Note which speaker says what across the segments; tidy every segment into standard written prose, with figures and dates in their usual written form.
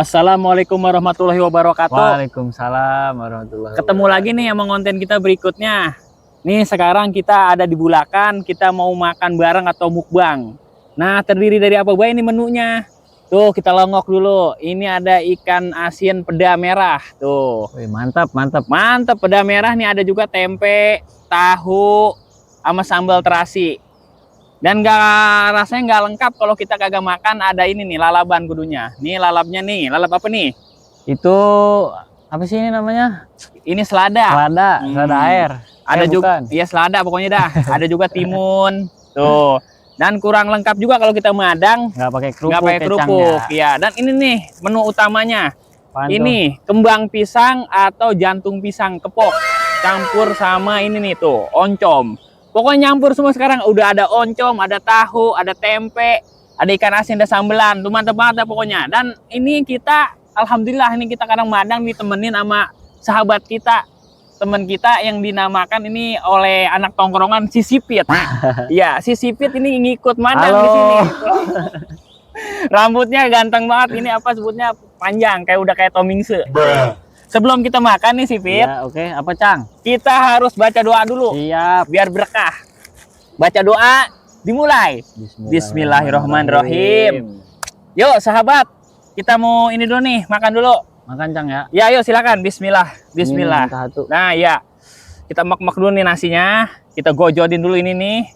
Speaker 1: Assalamualaikum warahmatullahi wabarakatuh.
Speaker 2: Waalaikumsalam warahmatullahi wabarakatuh.
Speaker 1: Ketemu lagi nih sama konten kita berikutnya. Nih sekarang kita ada di Bulakan, kita mau makan bareng atau mukbang. Nah, terdiri dari apa bae ini menunya? Tuh, kita longok dulu. Ini ada ikan asin peda merah. Tuh.
Speaker 2: Wih, mantap, mantap.
Speaker 1: Mantap, peda merah nih, ada juga tempe, tahu, sama sambal terasi. Dan rasanya nggak lengkap kalau kita kagak makan. Ada ini nih, lalaban kudunya. Nih lalapnya nih, lalap apa nih?
Speaker 2: Itu apa sih ini namanya?
Speaker 1: Ini selada.
Speaker 2: Selada air.
Speaker 1: Ada juga, iya selada pokoknya dah. Ada juga timun. Tuh. Dan kurang lengkap juga kalau kita madang.
Speaker 2: Nggak pakai kerupuk.
Speaker 1: Nggak pakai kerupuk. Ya. Dan ini nih menu utamanya. Ini kembang pisang atau jantung pisang kepok. Campur sama ini nih tuh, oncom. Pokoknya nyampur semua sekarang. Udah ada oncom, ada tahu, ada tempe, ada ikan asin, ada sambelan. Tuh mantep banget pokoknya. Dan ini kita, alhamdulillah ini kita kadang madang ditemenin sama sahabat kita. Teman kita yang dinamakan ini oleh anak tongkrongan si Sipit. Ya, si Sipit ini ngikut madang di sini. Rambutnya ganteng banget. Ini apa sebutnya? Panjang, kayak udah kayak Tomingse. Sebelum kita makan nih Sipit.
Speaker 2: Ya, oke. Apa, Cang?
Speaker 1: Kita harus baca doa dulu.
Speaker 2: Siap.
Speaker 1: Biar berkah. Baca doa, dimulai. Bismillahirrahmanirrahim. Yuk sahabat, kita mau ini dulu nih, makan dulu.
Speaker 2: Makan, Cang ya.
Speaker 1: Ya, yuk silakan. Bismillah. Bismillah. Nah, ya. Kita mak-mak dulu nih nasinya. Kita gojodin dulu ini nih.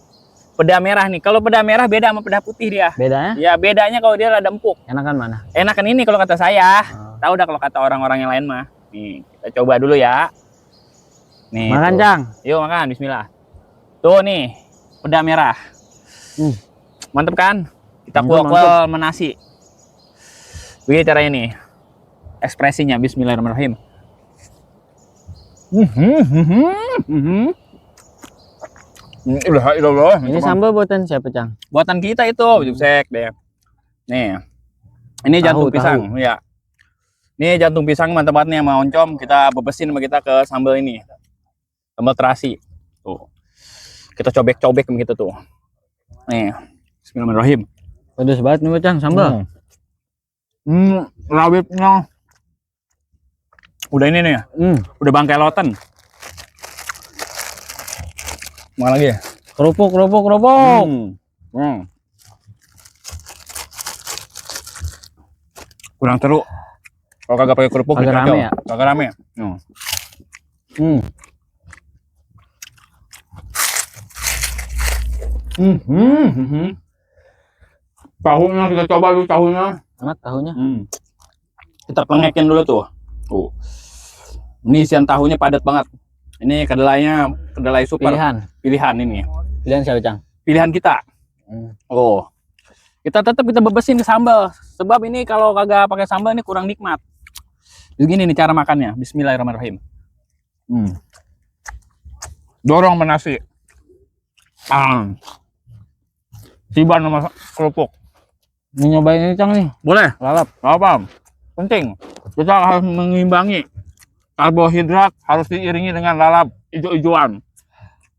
Speaker 1: Peda merah nih. Kalau peda merah beda sama peda putih dia.
Speaker 2: Bedanya?
Speaker 1: Ya, bedanya kalau dia rada empuk.
Speaker 2: Enakan mana?
Speaker 1: Enakan ini kalau kata saya. Tahu dah kalau kata orang-orang yang lain mah. Nih, kita coba dulu ya. Nih.
Speaker 2: Makan,
Speaker 1: tuh.
Speaker 2: Cang.
Speaker 1: Yuk makan, bismillah. Tuh nih, peda merah. Mantep kan? Kita kual-kual menasi. Begini caranya nih. Ekspresinya, bismillahirrahmanirrahim.
Speaker 2: Ini sambal buatan siapa, Cang?
Speaker 1: Buatan kita itu, Jupsek deh. Nih. Ini jantung pisang, ya. Ini jantung pisang mantap banget nih sama oncom. Kita bebesin sama kita ke sambal ini. Sambal terasi. Tuh. Kita cobek-cobek begitu tuh. Nih. Bismillahirrahmanirrahim.
Speaker 2: Pedas banget nih, Cang, sambal.
Speaker 1: Rawitnya. Udah ini nih. Udah bangkai loten. Mau lagi ya?
Speaker 2: Kerupuk.
Speaker 1: Kurang seru. Kalau kagak pakai kerupuk
Speaker 2: agak rame ya?
Speaker 1: Kagak rame. Tahunya kita coba dulu tahunya.
Speaker 2: Enak tahunya.
Speaker 1: Kita pengekin dulu tuh. Tuh. Ini isian tahunya padat banget. Ini kedelainya kedelai super. Pilihan ini.
Speaker 2: Pilihan siapa, Cang?
Speaker 1: Pilihan kita. Oh. Kita kita bebesin ke sambal. Sebab ini kalau kagak pakai sambal ini kurang nikmat. Begini nih cara makannya. Bismillahirrahmanirrahim. Dorong menasi. Tiban sama kerupuk.
Speaker 2: Mau nyobain ini, Cang nih?
Speaker 1: Boleh?
Speaker 2: Lalap.
Speaker 1: Apa? Penting. Kita harus mengimbangi. Karbohidrat harus diiringi dengan lalap hijau-hijauan.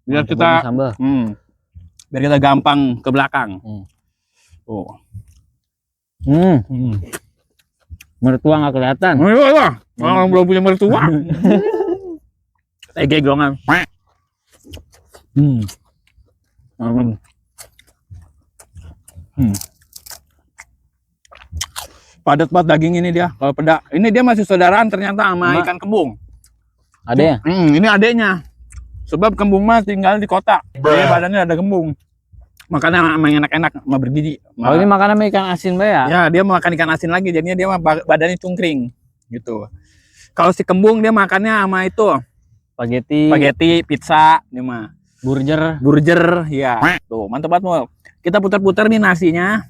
Speaker 1: Biar kita biar kita gampang ke belakang. Oh.
Speaker 2: Mertua nggak kelihatan.
Speaker 1: Oh iya, orang belum punya mertua. Gegongan. Padat banget daging ini dia. Kalau peda, ini dia masih saudaraan ternyata sama ikan kembung.
Speaker 2: Adeknya?
Speaker 1: Ini adeknya. Sebab kembung mah tinggal di kota. Dia badannya ada kembung. Makanya emang enak-enak, sama bergizi.
Speaker 2: Oh, ini makan sama ikan asin Mbak ya?
Speaker 1: Ya, dia makan ikan asin lagi, jadinya dia badannya cungkring gitu. Kalau si kembung dia makannya sama itu spaghetti, pizza, dia mah burger, ya. Tuh, mantap banget mau. Kita putar-putar nih nasinya.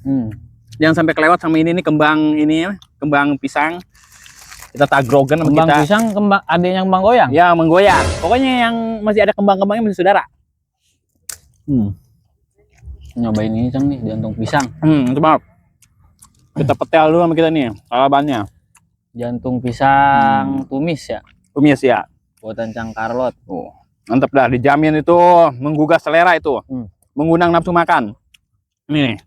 Speaker 1: Jangan sampai kelewat sama ini nih kembang pisang. Kita tagrogan sama
Speaker 2: kembang pisang, adanya kembang goyang?
Speaker 1: Ya, menggoyang. Pokoknya yang masih ada kembang-kembangnya masih saudara.
Speaker 2: Nyobain ini, Cang nih, jantung pisang.
Speaker 1: Coba. Kita petel dulu sama kita nih, lalabannya.
Speaker 2: Jantung pisang tumis ya?
Speaker 1: Tumis ya.
Speaker 2: Buatan Cang Carlot.
Speaker 1: Mantap dah, dijamin itu menggugah selera itu. Mengundang nafsu makan. Ini nih.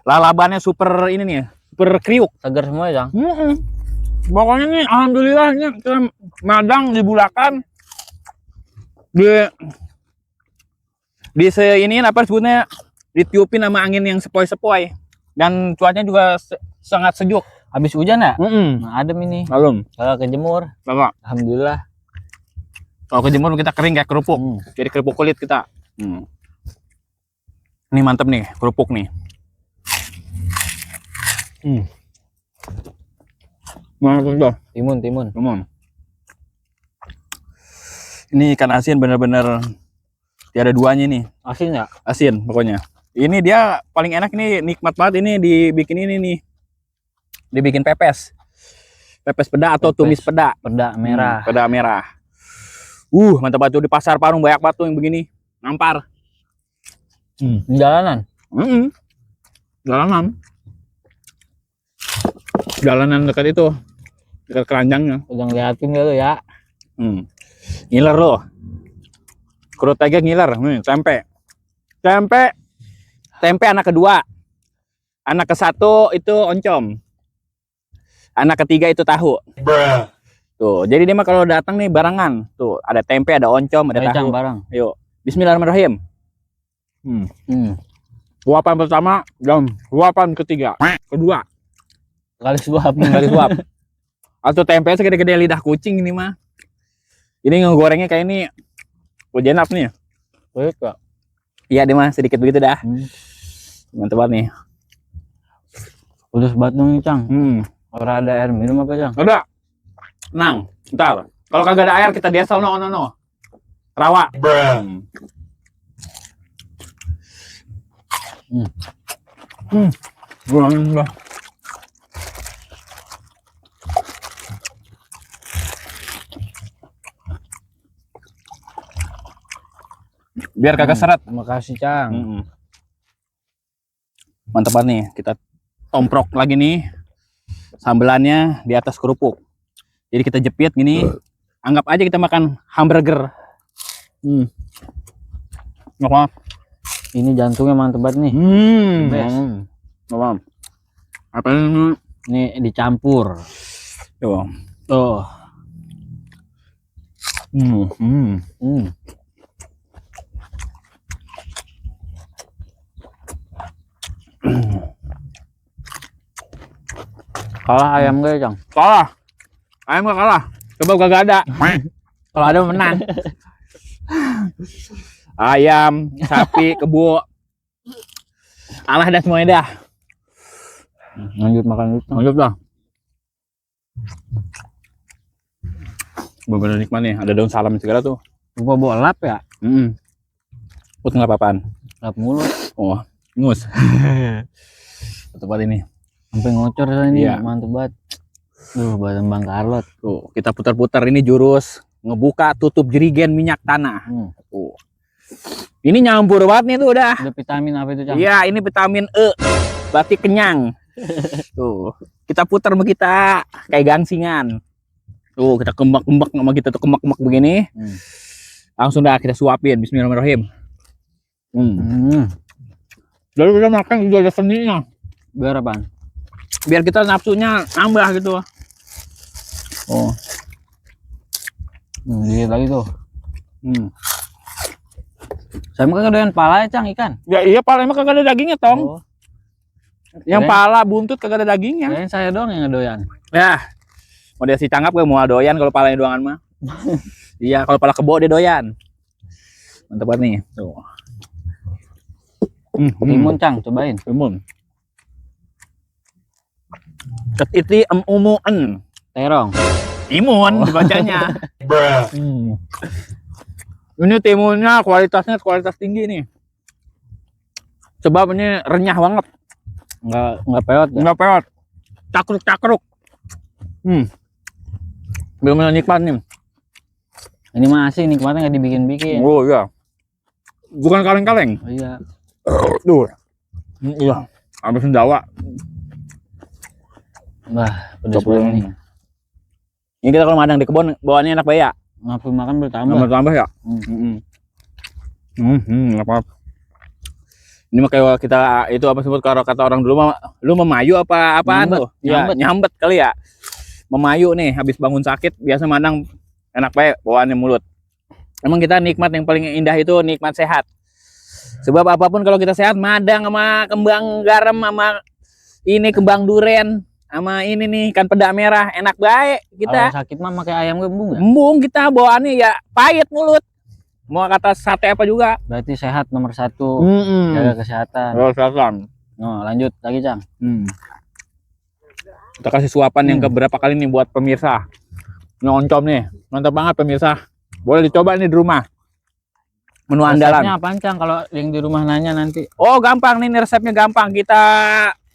Speaker 1: Lalabannya super ini nih, super kriuk.
Speaker 2: Segar semua ya, Cang.
Speaker 1: Pokoknya nih alhamdulillah ini kita madang di Bulakan di ini apa sebutnya, ditiupin sama angin yang sepoi-sepoi dan cuacanya juga sangat sejuk.
Speaker 2: Habis hujan ya?
Speaker 1: Nah,
Speaker 2: Nah, adem ini.
Speaker 1: belum
Speaker 2: Kalau kejemur,
Speaker 1: Bapak.
Speaker 2: alhamdulillah.
Speaker 1: Kalau kejemur kita kering kayak kerupuk. Jadi kerupuk kulit kita. Ini mantep nih kerupuk nih. Mantap tuh.
Speaker 2: Timun.
Speaker 1: Ini ikan asin bener-bener tiada duanya nih.
Speaker 2: Asin ya?
Speaker 1: Asin pokoknya. Ini dia paling enak, ini nikmat banget ini dibikin ini nih. Dibikin pepes. Pepes peda atau tumis peda.
Speaker 2: Peda merah.
Speaker 1: Peda merah. Mantap banget tuh, di pasar Parung banyak banget tuh yang begini. Nampar.
Speaker 2: Di jalanan.
Speaker 1: Jalanan dekat itu. Dekat keranjangnya.
Speaker 2: Udah ngeliatin gak lu ya?
Speaker 1: Ngiler loh. Kerut aja ngiler. Tempe anak kedua. Anak ke satu itu oncom. Anak ketiga itu tahu. Tuh, jadi dia mah kalau datang nih barengan. Tuh, ada tempe, ada oncom, ada tahu.
Speaker 2: Barang.
Speaker 1: Yuk. Bismillahirrahmanirrahim. Suapan pertama dan suapan kedua.
Speaker 2: Kali suap.
Speaker 1: Kali suap. Atau tempe segede-gede lidah kucing ini mah. Ini ngegorengnya kayak ini jenap nih.
Speaker 2: Baik, Kak.
Speaker 1: Iya, dia mah sedikit begitu dah. Mantap banget nih.
Speaker 2: Udah sebat dong nih, Cang.
Speaker 1: Orang
Speaker 2: ada air minum apa, Cang?
Speaker 1: Ada. Nang, ntar. Kalau kagak ada air kita desal no. Rawa. Biar kagak seret.
Speaker 2: Makasih, Cang.
Speaker 1: Mantap banget nih. Kita tomprok lagi nih sambelannya di atas kerupuk. Jadi kita jepit gini. Anggap aja kita makan hamburger. Apa?
Speaker 2: Ini jantungnya mantep banget nih.
Speaker 1: Apa ini?
Speaker 2: Ini dicampur.
Speaker 1: Tuh.
Speaker 2: Oh. Kalah ayam gak ya, Cang?
Speaker 1: Kalah. Ayam gak kalah. Coba kagak ada. Kalau ada menang. Ayam, sapi, kebo. Kalah dah semuanya dah.
Speaker 2: Lanjut makan dulu, Cang.
Speaker 1: Lanjut dah. Bener-bener nikmat nih. Ada daun salam segala tuh.
Speaker 2: Gua bawa lap ya?
Speaker 1: Put ngelap apaan?
Speaker 2: Lap mulut.
Speaker 1: Oh, ngus. Tempat ini.
Speaker 2: Sampai ngocor ini,
Speaker 1: Iya.
Speaker 2: mantep banget. Badan Bang Carlot.
Speaker 1: Tuh, kita putar-putar ini jurus ngebuka tutup jerigen minyak tanah. Tuh. Ini nyampur banget nih tuh udah.
Speaker 2: Ada vitamin apa itu, Cang?
Speaker 1: Iya, ini vitamin E. Berarti kenyang. Tuh, kita putar sama kita kayak gangsingan. Tuh, kita kembak-kembak sama kita tuh kembak-kembak begini. Langsung dah kita suapin. Bismillahirrahmanirrahim. Lalu kita makan juga ada seninya.
Speaker 2: Biar apaan?
Speaker 1: Biar kita nafsunya nambah gitu. Oh.
Speaker 2: Dikit lagi tuh. Saya mah kagak doyan pala ya, Cang, ikan.
Speaker 1: Ya iya, pala emang kagak ada dagingnya, Tong.
Speaker 2: Oh.
Speaker 1: Yang pala buntut kagak ada dagingnya.
Speaker 2: Kayaknya saya doang yang ngedoyan.
Speaker 1: Ya. Mau dia si Cangap gak mau doyan kalau palanya doangan mah. Iya, kalau pala kebo dia doyan. Mantap banget nih. Tuh.
Speaker 2: Timun, Cang, cobain.
Speaker 1: Timun. Ketiti umuan.
Speaker 2: Terong.
Speaker 1: Timun dibacanya. Ini timunnya kualitas tinggi nih. Sebab ini renyah banget.
Speaker 2: Enggak peot ya?
Speaker 1: Enggak peot. Cakruk. Bener-bener nikmat nih.
Speaker 2: Ini masih nikmatnya nggak dibikin-bikin.
Speaker 1: Oh iya. Bukan kaleng-kaleng.
Speaker 2: Oh, iya.
Speaker 1: Duh. Iya. Habis sendawa.
Speaker 2: Wah, pedas banget nih.
Speaker 1: Ini kita kalau madang di kebun bawaannya enak ya.
Speaker 2: Nafsu makan bertambah.
Speaker 1: Tambah ya. Apa? Ini mah kayak kita itu apa sebut kalau kata orang dulu mah, lu memayu apa apaan
Speaker 2: Nyambet,
Speaker 1: tuh? Ya, nyambet kali ya. Memayu nih habis bangun sakit biasa mandang enak baik bawaannya mulut. Emang kita nikmat yang paling indah itu nikmat sehat. Sebab apapun kalau kita sehat madang sama kembang garam sama ini kembang duren sama ini nih ikan peda merah enak baik kita.
Speaker 2: Kalau sakit mah pakai ayam gembung ya?
Speaker 1: Embung kita bawaannya ya pahit mulut. Mau kata sate apa juga.
Speaker 2: Berarti sehat nomor 1. Jaga kesehatan.
Speaker 1: Kesehatan.
Speaker 2: No, lanjut lagi, Cang.
Speaker 1: Kita kasih suapan yang keberapa kali nih buat pemirsa. Ini oncom nih, mantap banget pemirsa. Boleh dicoba nih di rumah. Menu andalan.
Speaker 2: Resepnya apaan, Cang? Kalau yang di rumah nanya nanti.
Speaker 1: Oh gampang nih resepnya gampang. Kita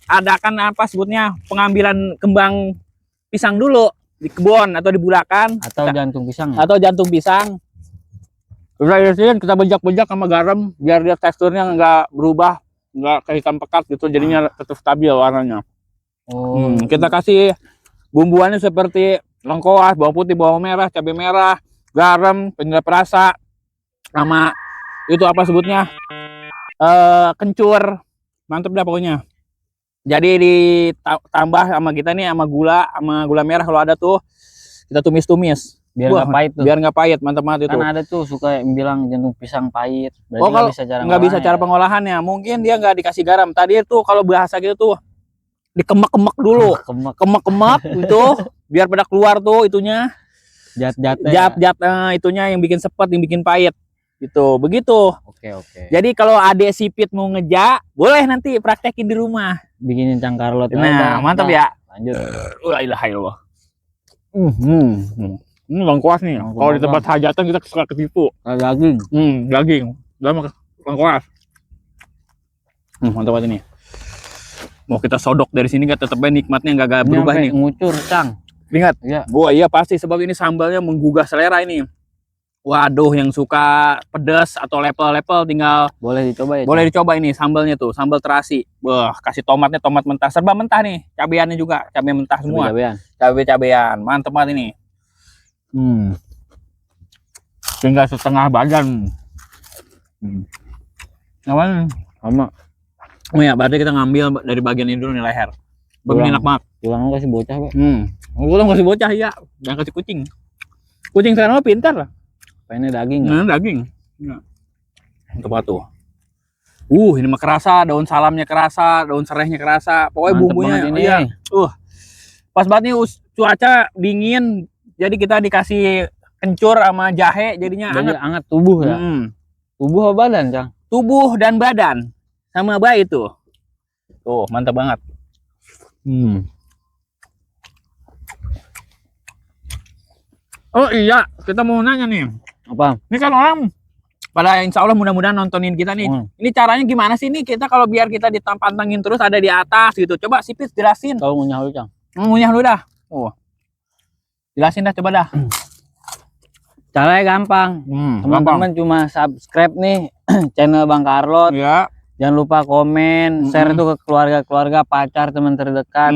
Speaker 1: adakan apa sebutnya pengambilan kembang pisang dulu di kebun atau di bulakan.
Speaker 2: Atau jantung pisang ya?
Speaker 1: Atau jantung pisang. Udah irisin kita bejak-bejak sama garam biar dia teksturnya nggak berubah, nggak kayak hitam pekat gitu, jadinya tetap stabil warnanya. Kita kasih bumbuannya seperti lengkoas, bawang putih, bawang merah, cabai merah, garam, penyedap rasa, sama itu apa sebutnya kencur, mantep dah pokoknya. Jadi ditambah sama kita nih sama gula merah kalau ada tuh kita tumis-tumis.
Speaker 2: Biar nggak pahit tuh.
Speaker 1: Biar nggak pahit, mantap banget itu.
Speaker 2: Kan ada tuh suka yang bilang jantung pisang pahit. Berarti
Speaker 1: kalau nggak bisa cara pengolahannya, mungkin dia nggak dikasih garam. Tadi itu kalau bahasa gitu tuh dikemek-kemek dulu, kemek-kemek itu biar pada keluar tuh itunya, jat itunya yang bikin sepet, yang bikin pahit. Gitu, begitu.
Speaker 2: Oke.
Speaker 1: Jadi kalau adek sipit mau ngejak, boleh nanti praktekin di rumah.
Speaker 2: Bikinin Cang Carlot.
Speaker 1: Nah, mantap ya.
Speaker 2: Lanjut.
Speaker 1: La ilaha illallah. Ini lengkuas nih. Kalau di tempat hajatan kita suka ketipu.
Speaker 2: Daging.
Speaker 1: Daging. Dalam lengkuas. Mantap banget ini. Mau kita sodok dari sini nggak tetapnya nikmatnya nggak berubah nih.
Speaker 2: Ngucur, Cang.
Speaker 1: Ingat?
Speaker 2: Iya.
Speaker 1: Iya pasti sebab ini sambalnya menggugah selera ini. Waduh, yang suka pedas atau lepel-lepel tinggal
Speaker 2: boleh dicoba ya.
Speaker 1: Boleh dicoba ini sambalnya tuh, sambal terasi. Wah, kasih tomat mentah, serba mentah nih. Cabeannya juga, cabai mentah semua. Cabai-cabean. Mantep banget ini. Tinggal setengah badan. Apa?
Speaker 2: Sama.
Speaker 1: Oh ya, berarti kita ngambil dari bagian ini dulu nih, leher. Bagian enak banget.
Speaker 2: Tulangnya kasih bocah, Pak.
Speaker 1: Tulang kasih bocah ya, jangan kasih kucing. Kucing sekarang mah pintar lah.
Speaker 2: Pengennya daging.
Speaker 1: Daging. Untuk batu. Ini mah kerasa, daun salamnya kerasa, daun serehnya kerasa. Pokoknya mantep bumbunya ini. Iya. Pas banget nih cuaca dingin. Jadi kita dikasih kencur sama jahe jadinya
Speaker 2: hangat tubuh ya. Tubuh apa badan, Cang?
Speaker 1: Tubuh dan badan sama bayi tuh. Tuh, mantap banget. Oh iya, kita mau nanya nih.
Speaker 2: Apa?
Speaker 1: Ini kan orang pada insya Allah mudah-mudahan nontonin kita nih. Ini caranya gimana sih nih kita kalau biar kita ditampantangin terus ada di atas gitu. Coba Sipit jelasin.
Speaker 2: Kalau ngunyah lu, Cang.
Speaker 1: Ngunyah lu dah. Jelasin dah, coba dah.
Speaker 2: Caranya gampang. Teman-teman cuma subscribe nih channel Bang Carlot.
Speaker 1: Ya.
Speaker 2: Jangan lupa komen, share itu ke keluarga-keluarga, pacar, teman terdekat.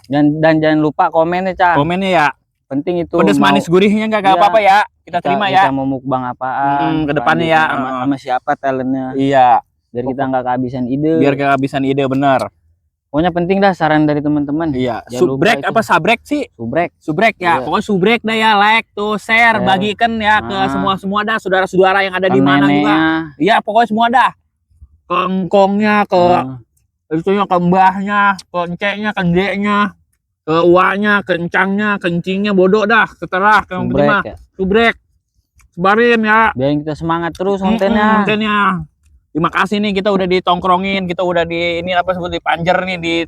Speaker 2: Dan jangan lupa komennya, Cang.
Speaker 1: Komennya ya.
Speaker 2: Penting itu.
Speaker 1: Pedes manis gurihnya nggak apa-apa ya. Kita terima ya.
Speaker 2: Kita mau mukbang apaan?
Speaker 1: Kedepannya ya.
Speaker 2: Sama siapa talentnya?
Speaker 1: Iya.
Speaker 2: Biar kita nggak kehabisan ide.
Speaker 1: Biar kehabisan ide, benar.
Speaker 2: Pokoknya penting dah saran dari teman-teman.
Speaker 1: Iya. Subrek apa sabrek sih? Subrek ya. Pokoknya subrek dah ya, like tuh, share, bagikan ya ke semua dah saudara-saudara yang ada di mana juga. Iya, pokoknya semua dah. Ke engkongnya, ke itunya, ke mbahnya, ke enceknya, ke ndeknya, ke uaknya, ke encangnya, kencingnya, bodoh dah, setelah yang penting mah subrek. Sebarin ya.
Speaker 2: Biar kita semangat terus kontennya.
Speaker 1: Terima kasih nih kita udah ditongkrongin, kita udah di ini apa sebut dipanjer nih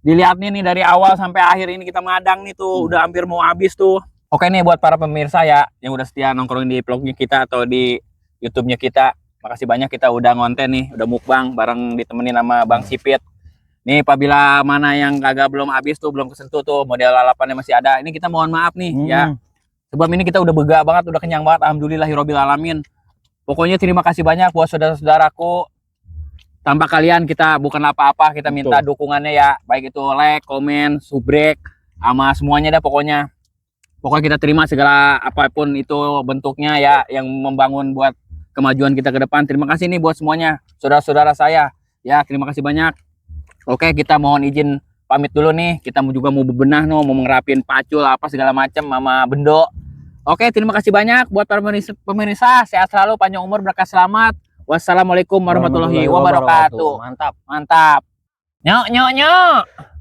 Speaker 1: dilihat nih dari awal sampai akhir ini kita madang nih tuh udah hampir mau habis tuh. Oke nih buat para pemirsa ya yang udah setia nongkrongin di vlognya kita atau di YouTube-nya kita. Makasih banyak kita udah ngonten nih, udah mukbang bareng ditemenin sama Bang Sipit. Nih apabila mana yang kagak belum habis tuh, belum kesentuh tuh, model lalapannya masih ada. Ini kita mohon maaf nih ya. Sebab ini kita udah bega banget, udah kenyang banget, alhamdulillahirabbil alamin. Pokoknya terima kasih banyak buat saudara-saudaraku. Tanpa kalian kita bukan apa-apa, kita minta dukungannya ya. Baik itu like, komen, subrek, sama semuanya dah pokoknya. Pokoknya kita terima segala apapun itu bentuknya ya, yang membangun buat kemajuan kita ke depan. Terima kasih nih buat semuanya, saudara-saudara saya. Ya, terima kasih banyak. Oke, kita mohon izin pamit dulu nih. Kita juga mau bebenah mau ngerapin pacul apa segala macam sama bendo. Oke, terima kasih banyak buat para pemirsa. Sehat selalu, panjang umur, berkah selamat. Wassalamualaikum warahmatullahi wabarakatuh.
Speaker 2: Mantap.
Speaker 1: Mantap. Nyok, nyok, nyok.